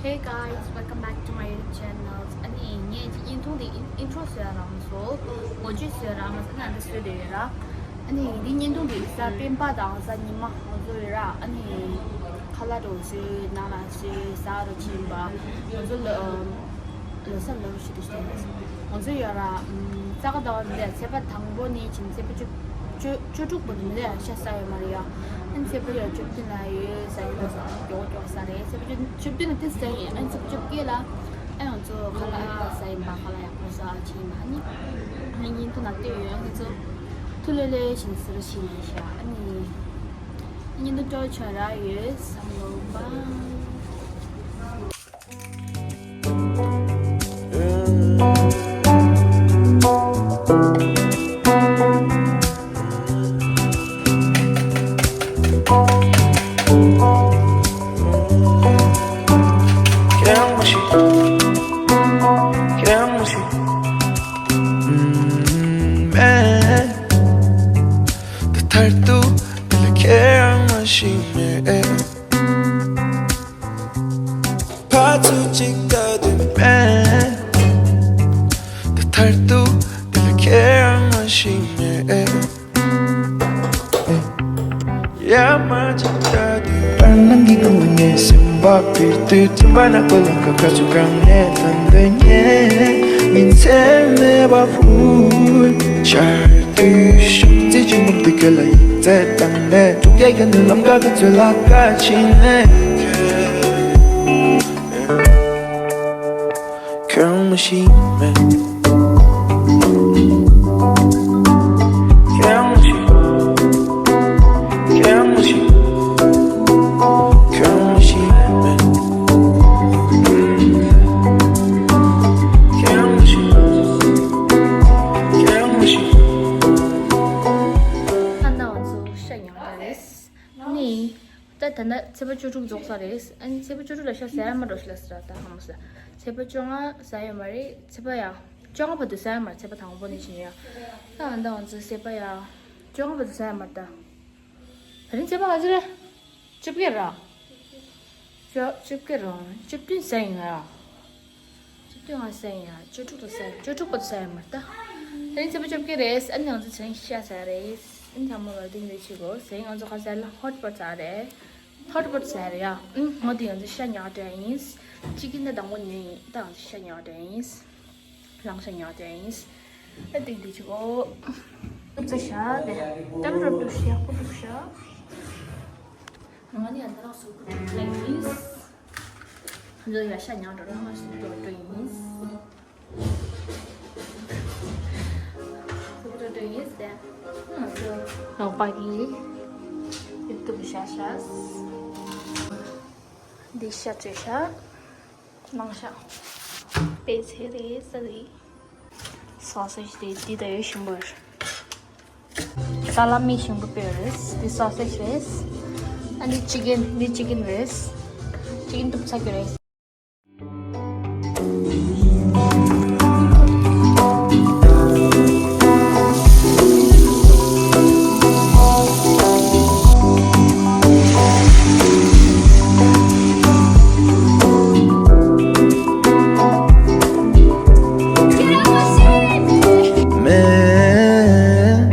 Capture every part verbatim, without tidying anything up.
Hey guys, welcome back to my YouTube channel. ཨ་ནི་ངས་ཀྱི་བརྙན་ཐུང་འདི་ཨིན་ཨིན་ཊྲོ་བཟོ་ཡ་རག་མ་སོང་། ངོ་སྤྲོད་བཟོ་ཡ་རག་མ་སོང་། ཨ་ནི་འདི་བཟོས་བསྡད་ཡོད་ར། ཨ་ནི་འདི་བརྙན་ཐུང་འདི་གཟའ་སྤེན་པ་དང་གཟའ་ཉི་མ་ང་ཚོ་ཡོད་ར། ཨ་ནི་ཁ་ལག་འདྲ་བོ་བཟོས་ནང་ལ་བཟོས་ཟ་རུ་ཕྱིན་པ། ང་ཚོ་ལ་ལོ་གསར་ལོ་ཞིག་ཏུ་བྱས་ནས་ང་ཚོ་ཡོད་ར། ཨམ་ས་ག་ཟླ་བ་འདི་ཚེས་པ་དང་པོ་ནས་བྱས་ནས་ཚེས་པ་བཅུ་བཅུ་བཅུ་དྲུག་བར་དུ་མི་ལས་ཤ་ཟ་ཡོད་མ་རེད་ཡ། ཨ་ནི་ཚེས་པ་ཡ་བཅུ་བདུན་ལ་ཡོད་ཟ་ཡོད་ཟ་མགྱོགས་མགྱོགས་ཟ་རེད། ཚེས་པ་བཅུ་བཅུ་བདུན་ལ་དེ་ཟ་ཡིན། ཨ་ནི་ཚེས་པ་བཅུ་བརྒྱད་ལ་ཨ་ང་ཚོ་ཁ་ལག་ཟ་ཡིན་པ། ཁ་ལག་ཡག་པོ་ཟ་ཕྱིན་ཡིན་པ། ཨ་ནི་ཨ་ནི་བརྙན་ཐུང་ནང་བལྟས་ཡོད། ཨ་ནི་ཚོ་ཐུགས་ལྷོད་ལྷོད་བྱས་ནས་ཟ་རུ་ཕྱིན་ཡིན་ཤག་ཨ་ནི་བརྙན་ཐུང་སྤྲོ་བྱུང་ར་ཡོད་བསམ་ལོ། བའི། ཁྱེད་རང་མ་ཤི། ཁྱེད་རང་མ་ཤི། ཨུམ། མེད། ད་མཐར་ཐུག་འདི་ལ་ཁྱེད་རང་མ་ཤི་མེད། ཕར་ཚུར་གཅིག་ལྟ་དུས་མེད། ད་མཐར་ཐུག་འདི་ལ་ཁྱེད་རང་མ་ཤི་མེད། ཡར་མར་གཅིག་ལྟ་དུས། བར་སྣང་གི་ངང་ལ་ངའི་སེམས་པ་འཕུར་དུས། མཐུན་པ་ནག་པོ་ལམ་ཁ་ཁ་ཚུར་གང་ནས་ཐོན་པའི་ངས། ཉིན་མཚན་མེད་པར་འཕུར། ཆར་དུས་ཤུགས་རྩེད་ཅིག་མུག་ཏུ་གྱུར་ལ་ཡིད་ཚད་བཏང་ནས། གྲོང་ཁྱེར་གྱི་ནུབ་ལམ་ཁ་ཁ་ཚོའི་ལ་ཁ་ཕྱིན་ནས། ཁྱོད་མ་ཤེས་མེད། ཁྱོད་མ་ཤེས། ཁྱོད་མ་ཤེས། ཁྱོད་མ་ཤེས་མེད། ཁྱོད་མ་ཤེས། ཁྱོད་མ་ཤེས། ཁ་ན་ང་ཚོ་ཤ་ཉོ་ག་རེད། ནི། ད་ད་ནི་ཚེས་པ་བཅུ་དྲུག་རྫོགས་ས་རེད། ཨ་ནི་ཚེས་པ་བཅུ་དྲུག་ལ་ཤ་ཟ་ཡ་མ་འགྲོ་ཤི་ལ་ཟེར་ར། ད་ཧ་མོ་ཟ། ཚེས་པ་བཅོ་ལྔ་ཟ་ཡོད་མ་རེད། ཚེས་པ་ཡ་བཅོ་ལྔ་བར་དུ་ཟ་ཡོད་མ་རེད། ཚེས་པ་དང་པོ་ནས་བྱིན་ཡ། ད་ཨ་ད་ང་ཚོ་ཚེས་པ་ཡ་བཅོ་ལྔ་བར་དུ་ཟ་ཡོད་མ་རེད་ད། ད་རིང་ཚེས་པ་ག་ཚོད་རེད། བཅོ་བརྒྱད་ར། བཅོ་བཅོ་བརྒྱད་ར། བཅུ་བདུན་ཟ་ཡིན་ང་ཡ། བཅུ་བདུན་ང་ཟ་ཡིན་ཡ། བཅུ་དྲུག་ཏུ་ཟ་ཡིན། བཅུ་དྲུག་བར་དུ་ཟ་ཡོད་མ་རེད་ད། ད་རིང་ཚེས་པ་བཅོ་བརྒྱད་རེད། ཨ་ནི་ང་ཚོ་ཚེ་རིང་ཤ་ཟ་རེད། ཨ་ནི་ཚང་མ་ལ་བདེ་མོ་བྱེད་དགོས། ཚེ་རིང་ང་ཚོ་ག་ཟ་ལ་ཧོཊ་པོཊ་ཟ་རེད། ཧོཊ་པོཊ་ཟ་རེད་ཡ། ཨུམ། ང་དེ་ང་ཚོ་ཤ་ཉོ་དྲན་ཡིན། ཅི་གིན་ད་དང་པོ་ཉོས་ཡིན། ད་ང་ཚོ་ཤ་ཉོ་དྲན་ཡིན། རང་ཤ་ཉོ་དྲན་ཡིན། ཨ་དེ་འདི་ཆུ་གོ། ཨུམ་ཙི་ཤ་དེ། ཏམ་རབ་ཏུ་ཤ་ཡག་པོ་འདུག་ཤ། ང་ནི་ཨ་ད་རང་སུ་ཀུ་ཏུ་ལ་ཡིན། ང་ཚོ་ཡ་ཤ་ཉོ་འགྲོ་ར། ང་སུ་ཀུ་ཏུ་འགྲོ་ཡིན། སུ་ཀུ་ཏུ་འགྲོ་ཡིན་ཟེར། ང་ཚོ་ལོག་པ་གི་ཡུ་ཏུབ་ཤ་ཤ། འདི་ཤ་ཚོས་ཤ། ནང་ཤ། པེ་ཚེ་རེ་ས་རེ། སོ་སེཇ་དེ་འདི་ད་ཡོད་ཞིམ་པོ་རེད། ས་ལ་མི་ཞིམ་པོ་དཔེ་རེད། འདི་སོ་སེཇ་རེད། ཨ་འདི་ཅི་ཀན། འདི་ཅི་ཀན་རེད། ཅི་ཀན་གཏུབ་ཚར་གི་རེད། མེད།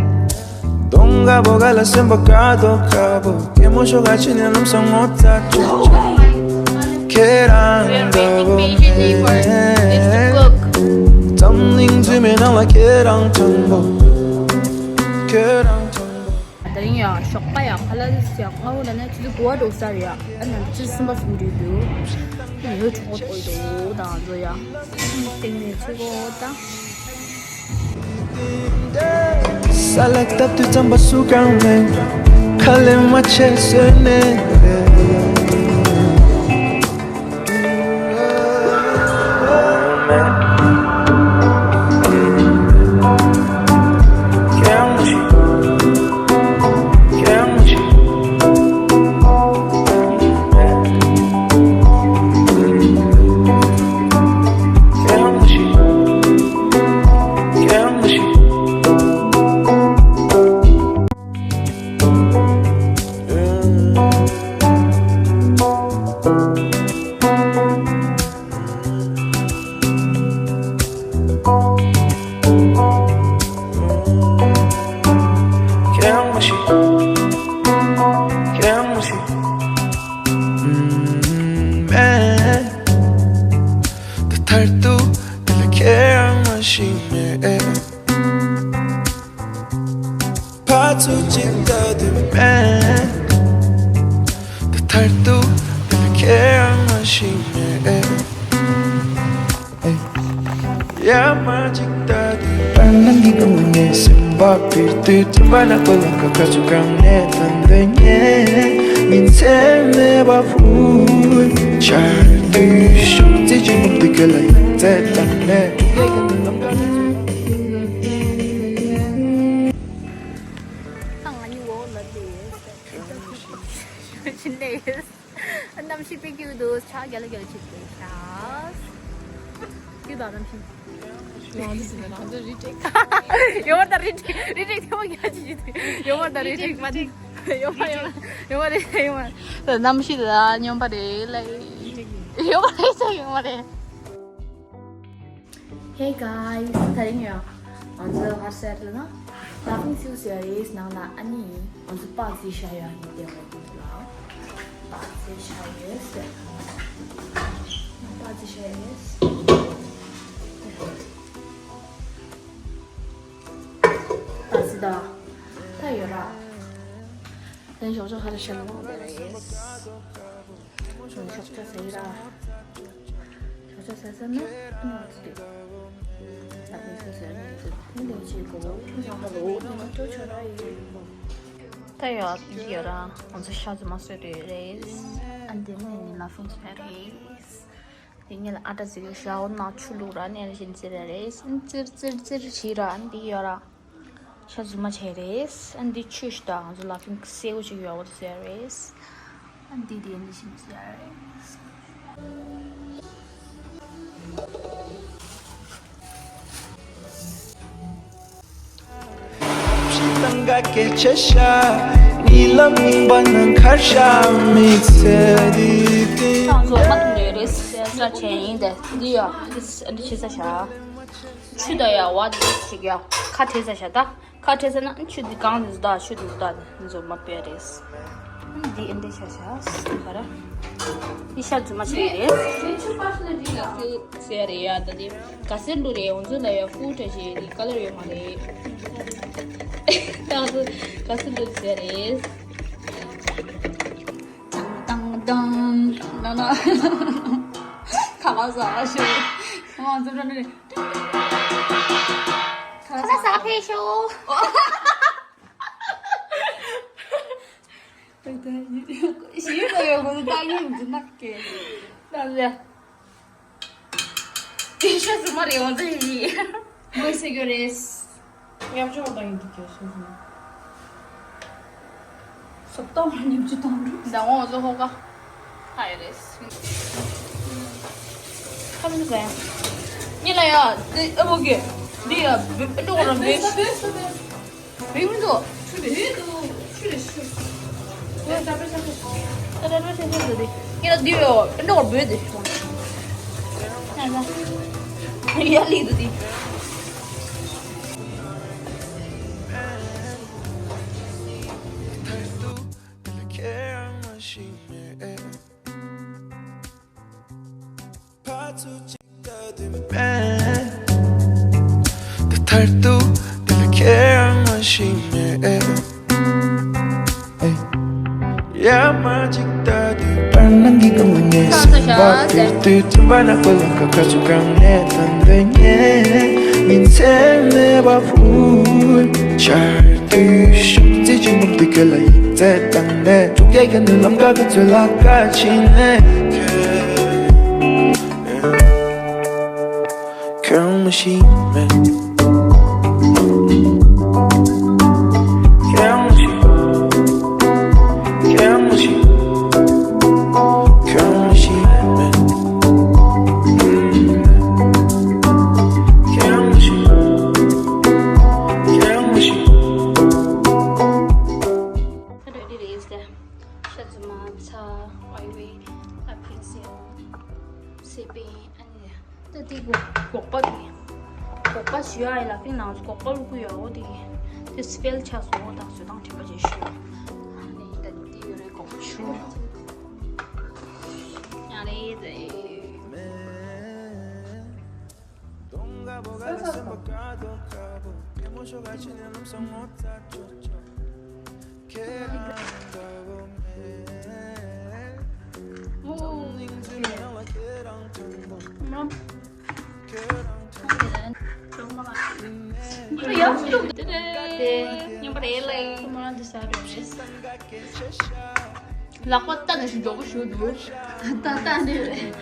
གདོང་དཀར་པོ་ག་ལ་སེམས་པ་དཀར་དོ་དཀར་པོ། སྐྱེད་མོ་ཤོག་ག་ཕྱི་ནས་ལམ་སང་ངོ་ཚ་ཆུ་ཆུ། ཁྱེད་རང་འདྲ་པོ་མེད། འཛམ་གླིང་རྫུན་མའི་ནང་ལ་ཁྱེད་རང་དྲང་པོ། ཁྱེད་རང་དྲང་པོ། ད་རིང་ཡང་ཞོགས་པ་ཡང་ཁ་ལག་ཟ་ཡ་སྔ་པོ་ལ་ནས་ཆུ་ཚོད་དགུ་པ་འགྲོ་ས་རེད་ཡ། ཨ་ནི་ཆུ་ཚོད་གསུམ་པ་གསུམ་འགྲིལ་འདུག་ཡོད་གྲོགས་པོ་ཏོ་ཡོད་དང་འགྲོ་ཡ། སྟེང་ནས་ཆུ་གོ་དང་། ས་ལ་བཏབ་དུས་རྩམ་པ་སུ་གང་མེད། ཁ་ལས་མ་ཆད་བཟོས་ནས། ཚོད་ཅིག་ལྟ་དུས་མེད། ད་མཐར་ཐུག་དེ་ལ་ཁྱེད་རང་མ་ཤེས་མེད། ཡ་མ་ཅིག་ལྟ་དུས་པར་ནང་གི་སྒང་ལ་ངའི་སེམས་པ་འཕུར་དུས། དྲན་པ་ནག་པོ་ལ་ཁ་ཁ་ཚུར་གང་ནས་ཐོན་པའི་ངས་ཉིན་མཚན་མེད་པ་ཕུར། ཆར་དུས་ཤུགས་རྩེ་ཅིག་མུག་དུས་ཁ་ལ་ཡིད་ཚད་བཏང་ནས། ང་གཉིས་འོག་ལ་སླེབས་ཡོད། ཕྱིན་ལས་ཡོད། གནམ་གཤིས་དཔེ་སྐྱིད་འདུག་ཆ་རྒྱ་ལ་རྒྱ་ལ་བྱེད་དགོས་ཤག་སྐྱིད་པ་གནམ་གཤིས། ཡོང་བ་དང་རི་ཊེག་རི་ཊེག་ཐེངས་མ་རྒྱ་ཅིག་ཅིག་ཡོང་བ་དང་རི་ཊེག་མ་ཡོང་བ་ཡོང་བ་ཡོང་བ་རི་ཊེག་ཡོང་བ། གནམ་གཤིས་ད་སྨྱོན་པ་རེད་ལ། ཡོང་བ་རེད་ཡོང་བ་རེད། Hey guys, ད་རིང་ཡང་ང་ཚོ་ཧར་སེར་ལ་ན་Laughing Seoul ཟེར་རེད། ནང་ན་ཨ་ནི་ང་ཚོ་པག་ཙི་ཤ་ཡ་ཡིན་ཏེ། ང་ཚོ་ལ་པག་ཙི་ཤ་ཡོད་ཟེར། པག་ཙི་ཤ་ཡོད། པག་ཙི་ད་ད་ཡོད་ར། ད་ཞོགས་ཇ་ཧར་སེར་ལ་མང་པོ་རེད། ཞོགས་ཇ་ཟ་ཡི་ར། ཞོགས་ཇ་ཟ་ཟ་ན་ཨ་ནི་ང་ཚོ་དེ་ལ་ཕན་ཚུན་ཟེར་ནས་ཚོ་ཕན་ལས་བྱེད་དགོས། ཕན་ཚུན་ཧ་ལོ་ང་ཚོ་ཆོ་ར་ཡིན། ད་ཡོད་ཡོད་ར། ང་ཚོ་ཤ་རྫུན་མ་གསོད་དུ་ཡོད་རེད། ཨ་འདི་ནས་ནི་ལ་ཕན་ཚུན་རེད། དེ་ངས་ལ་ཨ་ཏྲ་ཟིག་ཤ་འོ་ན་ཆུ་བླུགས་ར་ནས་བཞིན་ཟེར་ར་རེད། ཙིར་ཙིར་ཙིར་བྱེད་ར། ཨ་འདི་ཡོད་ར། ཤ་རྫུན་མ་བྱས་རེད། ཨ་འདི་ཆུ་ཞིག་དང་ང་ཚོ་ལ་ཕིང་སེའུ་ཞིག་ཡོད་པ་ཟེར་རེད། ཨ་འདི་དེ་འདི་ཞིག་ཟེར་རེད། ང་ཚོ་མ་འཐུང་ཡོད་རེད། ས་ཆ་ཡིན་ཏེ་འདི་ཡོད། འདི་འདི་ཆེ་ས་ཤ། ཆུ་དང་ཡ་བ་དེ་ཞིག་ཡ་ཁ་བྲེས་ས་ཤ་ད། ཁ་བྲེས་ས་ན་ཆུ་དེ་གང་དེ་ཟོ་ད་ཆུ་དེ་ཟོ་ད་དེ་ཟོ་མ་པེ་རེས། འདི་ཨེ་འདྲ་ཤ་ཤ་ཟ་ར། འདི་ཤ་རྫུན་མ་ཆེ་རེད། ཟེར་རེད་ཡ། ད་དེ་ག་སེར་འདུག་རེད། འོ་ཚོ་ལ་ཡ་ཧྥུ་ཏྲ་ཞེས་རེད། ཀ་ལར་ཡོད་མ་རེད། ད་ཚོ་ག་སེར་འདུག་ཟེར་རེད། དང་དང་དང་ན་ན། ཁ་ལག་ཟ་ཤོག་ང་ཚོ་ར་ནི། ཁ་ལག་ཟ་ཕེབས་ཤོག་ཞིག་ལ་ཡོད་དགོས་ད་ཡིན་འཛིན་ན་སྐད། ད་ལ། དེ་ཤ་རྫུན་མ་རེད། འོ་ཚོ་ཡིན། མོས་ཟེར་རྒྱུ་རེད། ཡག་ཅོག་དང་ཡིན་འདུག་ཀྱང་སོང་སོང་། སོབ་ཏོག་མ་ཉམས་ཅི་གཏོང་འགྲོ། ཟླ་ངོ་ཚོ་ཧོ་ཀ་ཧ་ཡ་རེད། ཁ་མི་འདུག་ག་ཡ། ཉི་ལ་ཡ་དེ་ཨ་བོ་གི་འདི་ཡ་འགྲོ་ར་འབེ། བེ་མི་འདུག་ཆུ་རེད། ཆུ་རེད་ཆུ་རེད། ད་ད་ད་ད་ད་ད་འདི་ཡ་འདི་ཡ་འགྲོ་བོད་དེ། ཡ་ལི་འདུག་དེ། ད་མཐར་ཐུག་དེ་ལ་ཁྱེད་རང་མ་ཤེས་མེད། ཡ་མ་ཅིག་ལྟ་དུས་པར་ནང་གི་སྒང་ལ་ངའི་སེམས་པ་འཕུར་དུས། དྲན་པ་ནག་པོ་ལ་ཁ་ཁ་ཚུར་གང་ནས་ཐོན་པའི་ངས་ཉིན་མཚན་མེད་པ་ཕུར། ཆར་དུས་ཤུགས་རྩེ་ཅིག་མུག་དུས་ཁ་ལ་ཡིད་ཚད་བཏང་ནས། འབྲུག་རྒྱལ་གྱི་ནུབ་ལམ་ཁ་ག་ཚོད་ལ་ཁ་ཕྱིན་ནས། ཁྱོད་མ་ཤེས་མེད། ཁྱོད་མ་ཤེས། ཁྱོད་མ་ཤེས། ཁྱོད་མ་ཤེས་མེད། ཁྱོད་མ་ཤེས། ཁྱོད་མ་ཤེས། ད་འདི་རེད་ཟེར། ཤ་རྫུན་མ་ཚ་ཨའི་ཝེ་ཨ་ཕིན་སེ་སེ་པེ་ཨ་ནི། ད་དེ་སྒོག་པ་དེ། སྒོག་པ་ཞུ་ཡ་ཡིན་ལ་ཕིང་ནང་སྒོག་པ་བླུག་གི་ཡོད། འོ་དེ་དེ་སི་པེལ་ཆགས་སོང་། འོ་ད་བཟོ་སྟངས་དྲན་པ་བརྗེད་ཤོག་ཨ་ནི་ད་དེ་ཡོད་རེད། སྒོག་པ་ཞུ་ཡ་རེད་དེ། ས་ས་ས། ལག་པ་བལྟས་ནས་ཞིག་མགྱོགས་པོ་ཞུ་འདུག་ད་ལྟ་འདི་རེད།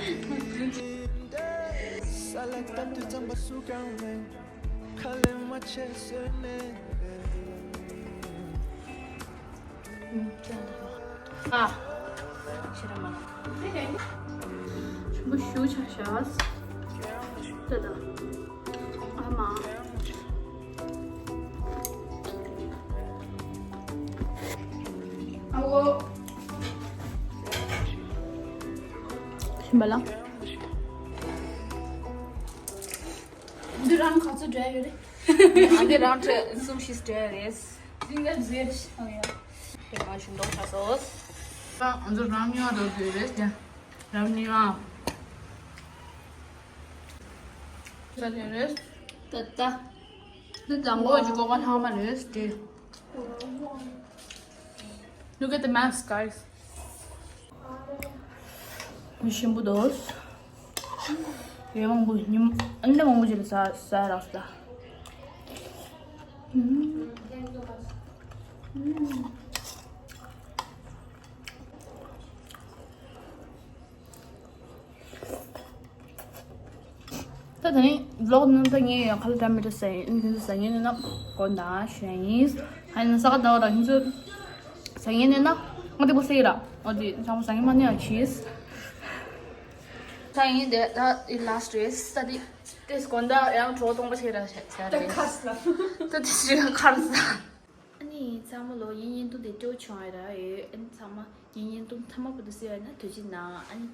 ཨ། ཞེ་དྲག་མ། ཞིམ་པོ་ཞེ་དྲག་ཤག་ད་ད། ཨ་མ། ཨ་འོ། ཞིམ་པ་ལ། འདི་རང་ག་ཚོད་འདྲ་ཡོད་རེད། ཨ་འདི་རང་ཁྲི་གསུམ་བཞི་འདྲ་རེད། འདི་འདྲ་ཟེར་ཞིག་ཡ། དེ་མ་ཞིམ་མདོག་ཆགས་སོང་། ཨ་འདི་རང་ཉོ་རོགས་དེ་རེད་ཀྱང་། རང་ཉོ་ཨ། ཟ་ལེ་རེད། ད་ད། འདི་དང་པོ་ཅིག་ཀོ་ཀོ་ལྷག་མ་རེད་དེ། Look at the mask, guys. མི་ཞིམ་པོ་འདུག་ཡས་མང་པོ་ཉིམ་ཨ་ནི་མང་པོ་ཅིག་ལ་ཟ་ཟ་རག་ས། ད་དེ་རིང་vlog་ནང་ད་ངས་ཡང་ཁ་ལག་འདྲ་མི་འདྲ་ཟ་ཡིན། ཁྱེད་ཚོ་ཟ་མཁན་ཡིན་ན་དགོངས་དག་ཞུ་ཡ་ཡིན། ཨ་ནི་ས་ག་ཟླ་བ་ར་ཁྱེད་ཚོ་ཟ་མཁན་ཡིན་ན་ང་དེ་པོ་ཟེར་གྱི་ར། འོ་དེ་ཚང་མ་ཟ་མཁན་མ་ནི་ཡང་གྱིས། ད་ཡིན་དེ་ད་ཨི་last race་ད་དེ་དེ་དགོངས་དག་ཡང་གྲོགས་སྟོང་པ་ཞིག་ར་བྱ་བྱ་རེད། ད་དེ་ཞིག་ཁར་ས། ཨ་ནི་ཚང་མ་ལོ་ངའི་བརྙན་ཐུང་དེ་སྤྲོ་བྱུང་བ་ར་ཡོད། ཨ་ནི་ཚང་མ་ངའི་བརྙན་ཐུང་མཐའ་མ་བར་དུ་གཟིགས་པ་ན་ཐུགས་རྗེ་གནང་། ཨ་ནི་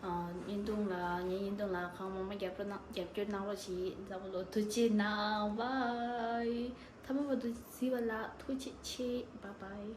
ཨ་བརྙན་ཐུང་ལ་ངའི་བརྙན་ཐུང་ལ་གང་མང་མང་རྒྱབ་སྐྱོར་གནང་རྒྱབ་སྐྱོར་གནང་རོགས་གྱིས། ཚང་མ་ལོ་ཐུགས་རྗེ་གནང་། Bye། མཐའ་མ་བར་དུ་གཟིགས་པ་ལ་ཐུགས་རྗེ་ཆེ། Bye bye།